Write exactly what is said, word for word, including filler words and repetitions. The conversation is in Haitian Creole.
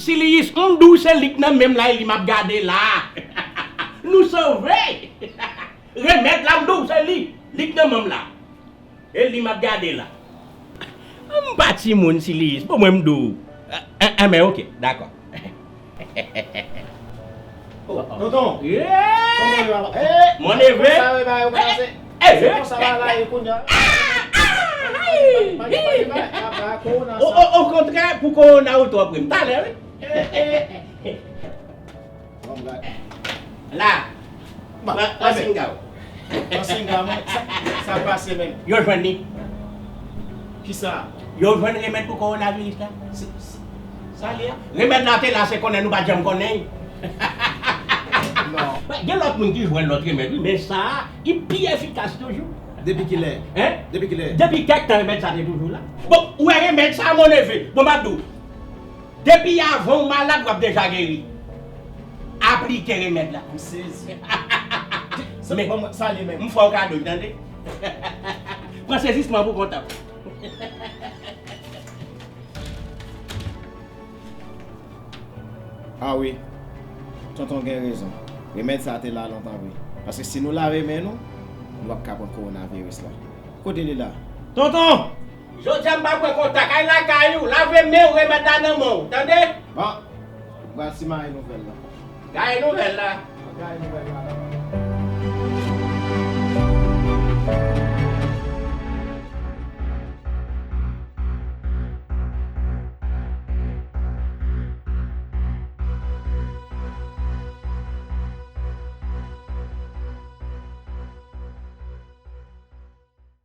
Siliyis, m di w se li k nan men m la, e li m ap gade la. Nou sove! Remèd la, m di w se li, li k nan men m la. E li m ap gade la. M pa timoun, Siliyis, bon, mwen m di w. Enben, oke, dakò. Tonton, kòman yo ava? Mon neve. Konsa yo ba yo kase. Se konsa la la e kounye a. Okontrè, pou kowona ou twò pre m. Talè, wi. Bon, gade. La. Pran, pran singa w. Pran singa mwen. Sa, sa pase menm. Yo jwenn li. Kisa? Yo jwenn remèd pou kowonaviris la. Sa li a? Remèd la te la, se konnen nou pa t janm konnen. Non. Gen lòt moun ki jwenn lòt remèd, wi, men sa a, li pi efikas toujou. Depi kilè? Hein? Depi kilè? Depi kèk tan remèd sa te toujou la. Bon, ou wè remèd sa, mon neve. Bon, m ap di w. Depi avan w malad, w ap deja geri. Aplike remèd la. M sezi. Men, bon, sa li menm. M fè w kado, tande? Pran sezisman pou kont ou. Ah wi. Tonton gen rezon. Remèd sa a te la lontan vre. Paske si nou lave men nou, nou p ap ka pran kowonaviris la. Kote li la? Tonton! Jodi a m pa pran kontak. Al lakay ou, lave men w, remèd la nan men w, tande? Bon, m pral simaye nouvèl la. Gaye nouvèl la. Gaye nouvèl la.